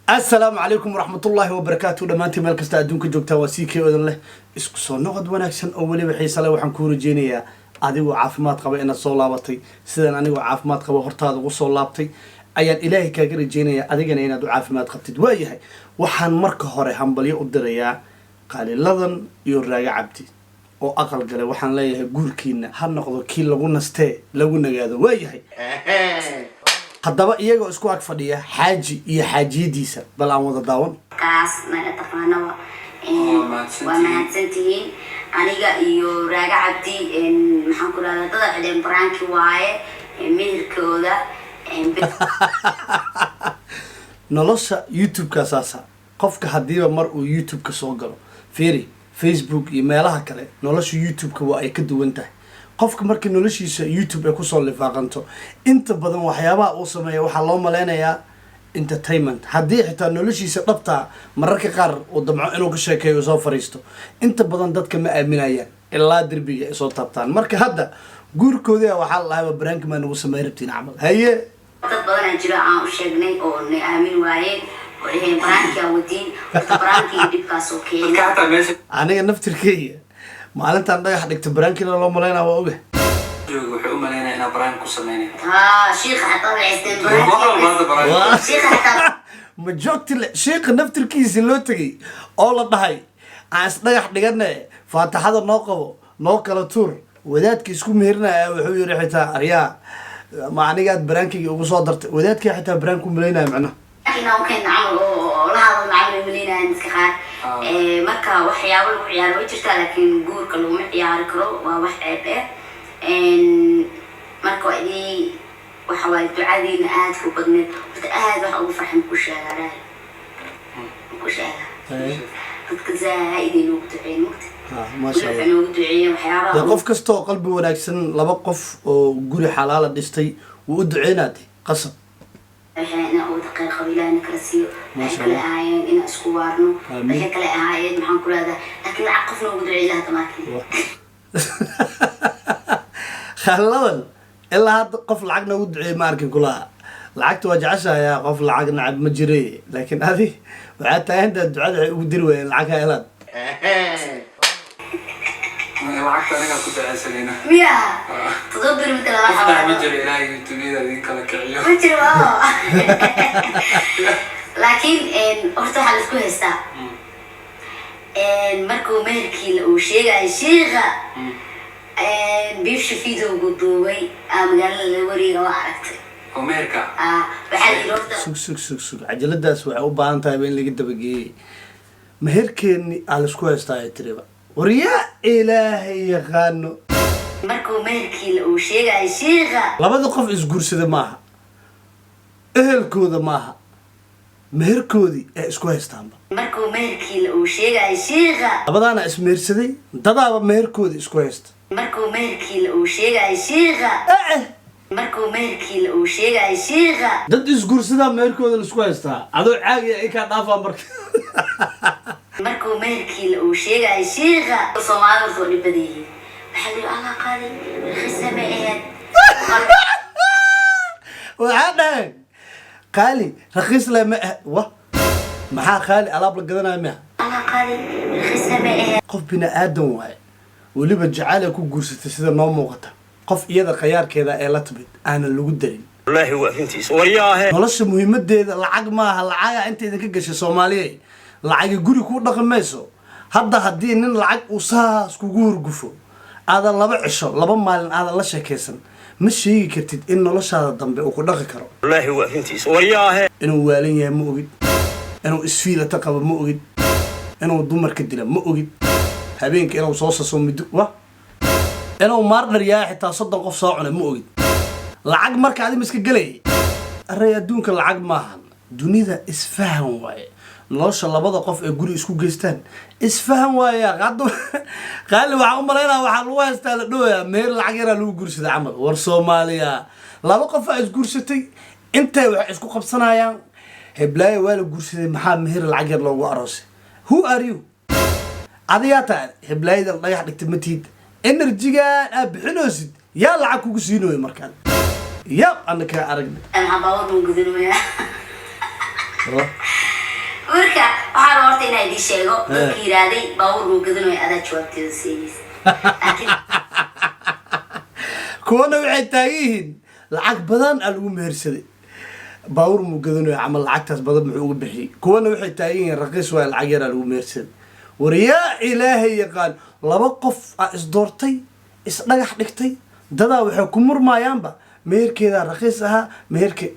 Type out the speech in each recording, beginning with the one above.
Asalaamu calaykum waraxmatullaahi wabarakaatu. Dhammaantiin meel kasta adduunka joogtaa, waa sii kee odan leh isku soo noqod wanaagsan oo weliba xiise leh. Waxaan kuu rajeynayaa adigoo caafimaad qaba inaad soo laabatay. Sidaan anigoo caafimaad qaba hortaada ugu soo laabtay ayaan Ilaahay kaaga rajeynayaa adigana inaad u caafimaad qabtid. Waayahay, waxaan marka hore hambalyo u dirayaa Qaaliladan iyo Raaga Cabdi oo aqal galay. Waxaan leeyahay guurkiina ha noqdo kii lagu nastee lagu nagaado. Waayahay, haddaba iyagoo isku ag fadhiya, xaaji iyo xaajiyadiisa, bal aan wada daawan. Kaas naga taqaanaba. Waa mahadsantihiin. Waa mahadsantihiin. Aniga iyo Raaga Cabdi, maxaan ku rahdaa, dada xidheen prank-i waaye meherkooda Nolosha YouTube-ka saasa. Qofka haddiiba mar uu YouTube-ka soo galo, fiiri Facebook iyo meelaha kale, nolosha YouTube-ka waa ay ka duwan tahay. Qofka markii noloshiisa YouTube ay kusoo lifaaqanto, inta badan waxyaabaha uu sameeya waxaa loo maleynayaa entertainment. Haddii xitaa noloshiisa dhabtaa mararka qaar uu damco inuu ka sheekeeyo, soo fariisto, inta badan dadka ma aaminayaan ilaa derbiga ay soo taabtaan. Marka hadda guurkoodii waxaa la dhahay prank-i maa nagu samey rabtiin camal. Haye. Dad badanaa jiro aan u sheegnay oo na aamin waayeen oo dhaheen prank-igaa wadiin. Horta prank-iga dhibkaasoo Dadka keena. Xataa meesha Aniga naftirkeyga maalintaan dhagax dhigta prank-ina loo malaynaa, waa oga. jooga waxay u malaynaya inaa prank ku sameynay. Haa, shiika xataa waxay haysteen Wax walba hadda prank-i. Prank. Shiika xataa. Ma joogti le shiika naftirkiisa loo tegay oo la dhahay aan isdhagax dhigane, faataxada noo qabo, noo kala tuur. Wadaadka isku meherinaya wuxuu yiri xitaa, "Aryaa, ma anigaad prank-iga ugu soo dartay?" Wadaadkii xitaa prank ku malaynaya macnaha. Inaan u keena camal oo la hadalna camal ay malaynayaan dadka qaar. Marka waxyaabo lagu ciyaaro way jirtaa, laakiin guurka laguma ciyaari karo, waa wax ceeb eh. Marka waa idii waxa waaye ducadiina aadka u badneed. Horta aad waxa ugu farxay ku sheegaa, raali ku sheegaa, dadka zaaid ay noogu duceeyeen mugta. Ha, maasha Waxay Allah. noogu duceeyeen waxyaabaha Dee qof kasta oo qalbi wanaagsan, laba qof oo guri xalaala dhistay wuu u duceynaade, qasab. Waxay inaan ugu khayr qabo Ilaahna kala siiyo. Waxay Maasha kale Allah. ahaayeen inaan isku waarno. Aamiin. Waxay kale ahaayeen, maxaan ku rahdaa, laakiin lacag qof noogu duceeyay ilaa hadda markin. Khalladan ilaa hadda qof lacag noogu duceeyey ma arkin kulaha. Lacagta waa jeceshahayaa, qof lacag nacab ma jire, laakiin adi waxaa tahay intaa ducada waxay ugu diri waayeen lacag ha helaan. Lacagta anigaa ku duceysanayna. Miya 7 beri matala Qof waxa dhax ma jiro, Ilaahay YouTubeyada idin kala kiciyo. Ma jiro, laakiin horta waxaa laisku haystaa markuu meherkii uu sheegayo shiika biifsha videogu duubay aa magaalada la wareega, waa aragtay. Oo meherka. Ah, waxaa la yidhi horta Sug, sug, sug, sug. Cajaladaas waxay u baahan tahayba in laga dabageeyey. Meherkeenni aa laisku haystaa ay tiriba. War yaa Ilaahay yaqaano. Markuu meherkii uu sheegayo shiika Labada qof isguursada maaha, ehelkooda maaha, meherkoodii ee isku haystaanba. Markuu meherkii uu sheegayo shiika Labadaana ismehersaday, dadaaba meherkoodii isku haysta. Markuu meherkii uu sheegayo shiika Eh. Markuu meherkii uu sheegayo shiika Dad isguursadaa meherkooda laisku haystaa, adoo caagiya ay kaa dhaafaa marka. Markuu meherkii uu sheegayo shiika, Soomaalida horta waa dhib badan yihiin. Waxaa la yidhi, "Allah, qaali rakhisa ma ahayd." Waxaa dhaheen qaali rakiis le ma ah. Wa maxaa qaali alaab la gadanayo miya? "Allah, qaali rakhisa ma ahayd." Qof bini aadan waaye, weliba jacayl ay ku guursatay sida noo muuqata, qof iyada khayaarkeeda ee la timid aanan lagu darin. Wallaahi waa runtiis, waryaahe. Nolosha muhiimadeeda lacag maaha. Lacaga inta idinka gashay Soomaaliya, lacagi guri kuu dhaqi mayso. Hadda haddii nin lacag uu saas kugu hurgufo, aadan 2 cisho, 2 maalin aadan la sheekaysan, ma sheegi kartid in noloshaada dambe uu ku dhaqi karo. Wallaahi waa runtiis, waryaahe. Inuu waalan yahay ma ogid, inuu isfiilata qabo ma ogid, inuu dumarka dila ma ogid, habeenka inuu soo saso muddo wa inuu murderer yahay, xitaa 30 qof soo cunay ma ogid. Lacag marka adi ma iska gelay array. Adduunka lacag maahan, dunida isfahan waaye. Nolosha labada qof ee guri isku geystaan isfahan waaya. Hadda qaali waxaa u malaynaa waxaa lagu haystaa, la dhowayaa meer lacag yaraa lagu guursaday camal. War Soomaaliya, laba qof aa isguursatay, intay wax isku qabsanayaan, heblaayo waa la guursaday, maxaa meher lacag yar loogu aroosay? Who are you? Adigaa tahay heblaayada la dhagax dhigta ma tihid. Energy-gan aad bixinoosid yaa lacag kugu siinayo markaan yaab ana kaa aragnay. Maxaa baabuur buu gudanayaa? Marka waxaan rabaa horta inaan idiin sheego, dadka yidhaahday baabuur muu gadanayo, adaa jawaabteeda siinaysa, laakiin Kuwana waxay taagan yihiin lacag badan aa lagu mehersaday, baabuur muu gadanayo camal, lacagtaas badan muxuu uga bixiyey? Kuwana waxay taagan yihiin raqiis waay, lacag yaraa lagu mehersaday. War yaa Ilaahay yaqaan, laba qof aa isdoortay, isdhagax dhigtay, dadaa waxay ku murmaayaanba meherkeedaa raqiis ahaa, meherke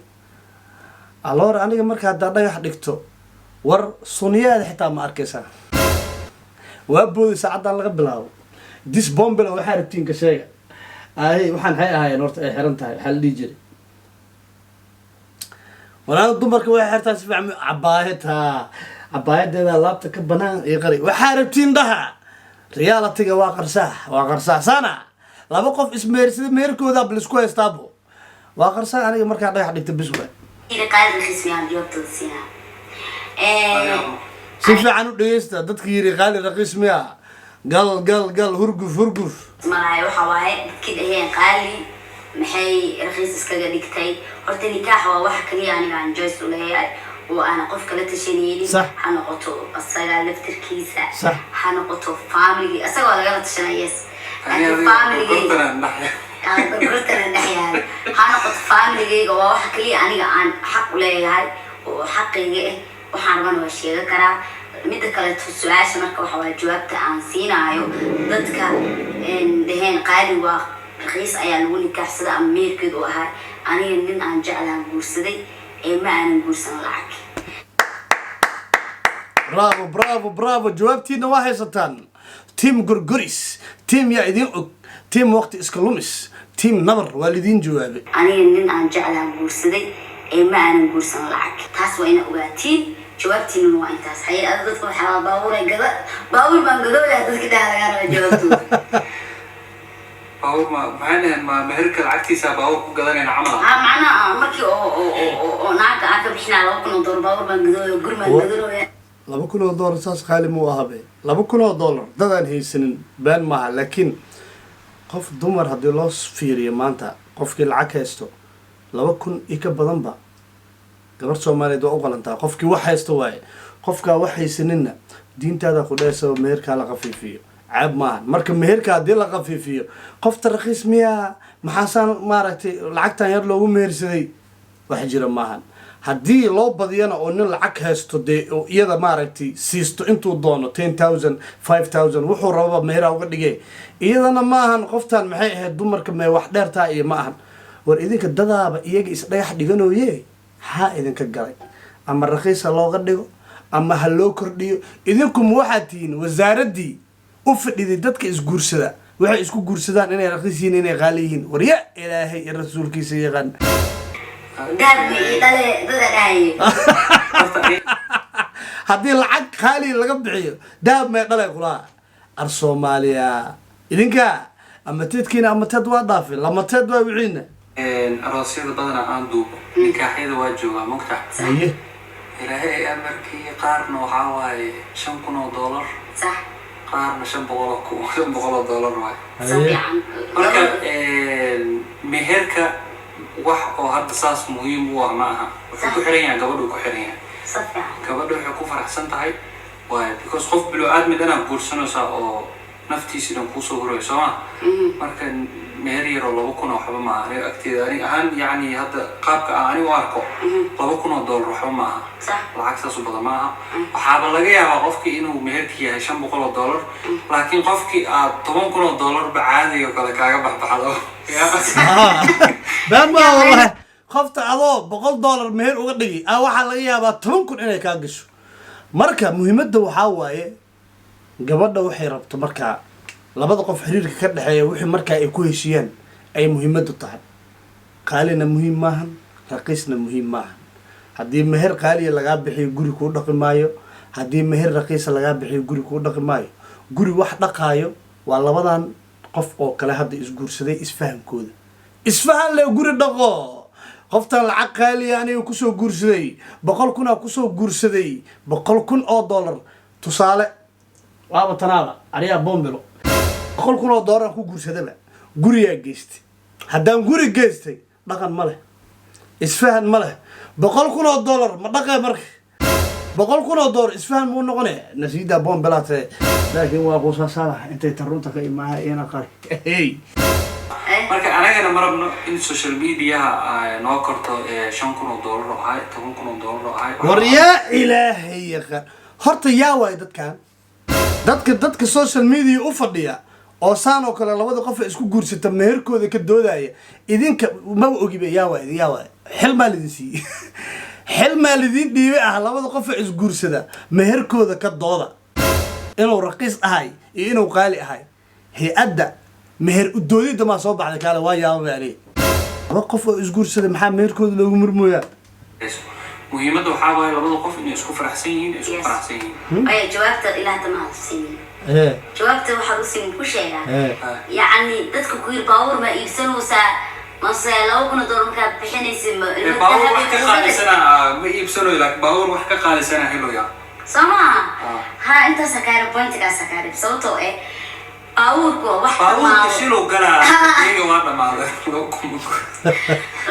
aloor. Aniga marka haddaa dhagax dhigto, war suniyaada xitaa ma arkaysaa, waa booday saacaddan laga bilaabo. Dis bombela waxaa rabtiin ka sheega. Ay, waxaan maxay ahaayeen horta ay xiran tahay? Waxaa la dhihi jiray walaal dumarka waxay xirtaa si fiican cabaayad. Ha, cabaayadeeda laabta ka banaan iyo qari. Waxaa rabtiin dhaha, reality-ga waa qarsaa, waa qarsaa sana. Laba qof ismehersada, meherkooda balisku haystaabo, waa qarsaa. Aniga markaa dhagax dhigta bis waay. Yidhi qaali raqiis miyaan jawaabtooda siinaa? Si fiican u dhegeysta dadka yiri qaali raqiis miya. Gal gal gal, hurguf hurguf. Malahay waxa waaye dadkii dhaheen qaali maxay raqiis iskaga dhigtay. Horta nikaax waa waxa kaliya aniga aan choice u leeyahay oo aan qof kala tashanaynin. Ha noqoto asaga laftirkiisa, ha noqoto family, asaga waa lagala tashanaya, yes, laakiin family-gayga gorgortana dhex yaalo, ha noqoto family-gayga, waa waxa kaliya aniga aan xaq u leeyahay oo xaqayga ah. Waxaan rabana waa sheegan karaa. Midda kaleeto, su-aasha marka waxa waa jawaabta aan siinaayo dadka dhaheen qaali waa raqiis ayaa lagu nikaaxsada ama meherkeed u ahaa, aniga nin aan jeclaan guursaday ee ma aanan guursan lacag. Bravo, bravo, bravo! Jawaabtiina waa haysataan. Team gorgoris, team yaa idiin og, team waqti iska lumis, team nabar, waa lidiin jawaabay. Aniga nin aan jeclaan guursaday ee ma aanan guursan lacag. Taas waa ina ogaatiin, jawaabtiinuna waa intaas. Haye, ada dadka waxaa baabuuray gada, baabuur baan gadooyaa dadka dhaha, lagaa raba jawaabtooda. Baabuur ma maxay dhaheen? Ma meherka lacagtiisa baabuur ku gadanayna camal? Ha, macnaha markii oo naagta aan ka bixinaa $2,000, baabuur baan gadooya, guri baan gadooya. $2,000 saas qaali muu ahabe. $2,000 dadaan haysanin been maaha, laakiin qof dumar haddii loo fiiriyo maanta, qofkii lacag haysto 2,000 iyo ka badanba gabar Soomaaliyeed waa u qalantaa. Qofkii wax haysto waaye. Qofkaa wax haysaninna diintaada ku dhehaysa meherkaa la khafiifiyo, ceeb maahan. Marka meherka haddii la khafiifiyo, qofta raqiis miyaa? Maxaasaan maaragtay lacagtan yar loogu mehersaday? Wax jira maahan. Haddii loo badiyana oo nin lacag haysto dee oo iyada maaragtay siisto intuu doono, 10,000, 5,000, wuxuu rababa meheraa uga dhige, iyadana ma ahan. Qoftan maxay ahayd dumarka mee wax dheertaa iyo ma ahan. War idinka dadaaba iyaga isdhagax dhiganooye, maxaa idinka galay? Ama raqiisa looga dhigo ama ha loo kordhiyo, idinkuma waxaad tihiin wasaaraddii u fadhiday dadka isguursada waxay isku guursadaan inay raqiis yihiin, inay qaali yihiin? Warya Ilaahay iyo rasuulkiisa yaqaan. Dahab ii dhale dada dhahaye. Haddii lacag qaali laga bixiyo, dahab may dhalay kulaa. Ar Soomaaliya, idinka ama teedkiina ama teed waa dhaafi, lama teed waa wixiina. Aroosyada badanaa aan duubo, nikaaxyada waa joogaa, mogta. Haye. Ilaahay ay amarkii, qaarna waxaa waaye $5,000, qaarna shan boqol oo kun, $500 waaye. Si fiican. Marka meherka wax oo hadda saas muhiim u ah ma aha. Wuxuu ku xiran yahay gabadhuu ku xiran yahay. Si fiican. Gabadha waxay ku faraxsan tahay waaye, because qof bilo aadmi dhanaa guursanaysaa oo naftiisi dhan kuusoo hurayo, soo ma? Marka meher yaroo 2,000 oo waxba maaha aniga agteeda, ani ahaan, yacni hadda qaabka aan ani u arko, $2,000 waxba ma aha. Lacag saas u badan ma aha. Waxaaba laga yaabaa qofkii inuu meherkii yahay $500, laakiin qofkii aad $10,000 ba caadiga kale kaaga baxbaxdo. Ya. Been maa wallahi. Qofta adoo $100 meher uga dhigi ah, waxaa laga yaabaa 10,000 inay kaa gasho. Marka muhiimadda waxaa waaye gabadha waxay rabto. Markaa labada qof xiriirka ka dhexeeya, wixii markaa ay ku heshiiyaan ay muhiimaddu tahay. Qaalina muhiim maahan, raqiisna muhiim maahan. Haddii meher qaaliya lagaa bixiyo, guri kuu dhaqi maayo. Haddii meher raqiisa lagaa bixiyo, guri kuu dhaqi maayo. Guri wax dhaqaayo waa labadan qof oo kale hadda isguursaday, isfahamkooda. Isfahan le guri dhaqo. Qoftan lacag qaaliya aniga kusoo guursaday, 100,000 aa kusoo guursaday, $100,000 tusaale waaba tanaaba ariyaa bombilo, $100,000 aan ku guursadaba, guriyaa geystay. Haddaan guri geystay, dhaqan ma leh, isfahan ma leh, $100,000 ma dhaqee? Marka 100,000 oo doolar isfahan muu noqone nasiida bombelaate, laakiin waa quusasada intay tarunta ka imaha ina qari. Hey. Marka anagana ma rabno in social mediaha ay noo korto $5,000 oo ahay, $10,000 oo ahay. War yaa Ilaahay yaqaan, horta yaa waay dadkan, dadka social media u fadhiya oo saan oo kale labada qof ee isku guursata meherkooda ka doodaya? Idinka maba ogiba yaa waay, yaa waay. Xil maa lidin siiyey? Xil maa lidin dhiibay ah labada qof ee isguursada meherkooda ka dooda, inuu raqiis ahay iyo inuu qaali ahay? Hay-adda meher udoodida maa soo baxday? Kaale, waa yaababa aniga, laba qof oo isguursada maxaa meherkooda loogu murmooyaa? Muhiimadda waxaa waaye labada qof inay isku faraxsan yihiin, ay isku Yes. faraxsan yihiin. Aya, jawaabta ilaa hadda ma hadsiinin. Jawaabta waxaad usiin ku sheegaa. Yacni dadka ku yiri baabuur ma iibsanaysaa mase $2,000 markaad bixinaysa ma Ee, baabuur wax ka qaalisana ma iibsanayo, laakiin baabuur wax ka qaalisana heloya. Soo maaha? Ah. Ha, intaasa kaarib, pointkaasa kaarib, sababtoo eh baabuurku waa wax Baabuurka dhamaado. Shilow galaa, iyaga waa dhamaaday 2000.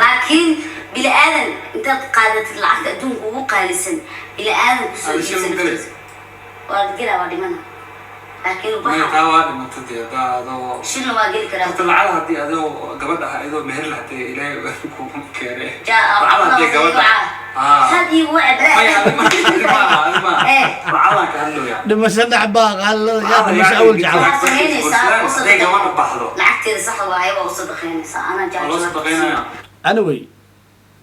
Laakiin bini aadan intaad qaadatid lacagta adduunka ugu qaalisan, bini aadan kusoo Hada shil iibsan ma galay? naftiisa. Waa gelaa, waa dhimana, laakiin Maya, waxa taa waa dhimata dee, haddaa adoo shilna waa geli karaa. Horta lacala haddii adoo gabadha ah adoo meher lahatee, Ilaahay kugu keenay. Jaa. Lacala haddii gabadha. Ah. Had iigu wace. Maya, adi maaha, adi maaha. Eh. Lacalaan ka hadlaya. Dhimasho dhex baa qaalada yaa dhimasho awal jecel. Waxaad samaynaysaa u Hadday gabadha baxdo. Lacagteeda sax waaye, waa u sadaqaynaysaa anaa. Waa loo sadaqaynaya. Anyway,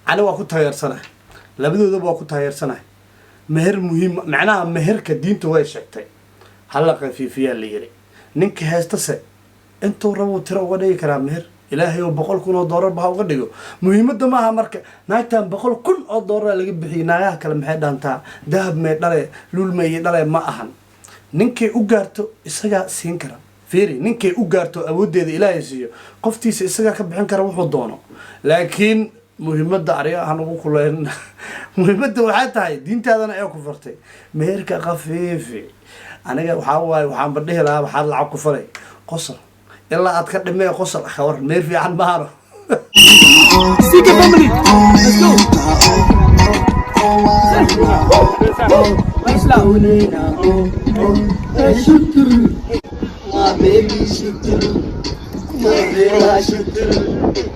ani waa ku taageersanahay, labadoodaba waa ku taageersanahay. Meher muhiim, macnaha meherka diinta way sheegtay, hala khafiifiyaa la yiri. Ninka heestase intuu rabo tiro uga dhigi karaa meher. Ilaahay oo $100,000 ba ha uga dhigo, muhiimadda maaha. Marka naagtan $100,000 laga bixiyay, naagaha kale maxay dhaantaa? Dahab may dhale, luul may dhale, ma ahan. Ninkay u gaarto isagaa siin kara. Fiiri, ninkay u gaarto awooddeeda Ilaahay siiyo, qoftiisa isagaa ka bixin kara wuxuu doono. Laakiin muhiimadda ariga han ugu kuleyn, muhiimadda waxay tahay diintaadana ee ku fartay meherka khafiifi. Aniga waxaa waaye, waxaanba dhihi lahaa, waxaad lacag ku falay qosol ilaa aad ka dhimee, qosol kawar meer fiican maano. CK family. Let's go. Let's go. My baby shukr, my baby shukr.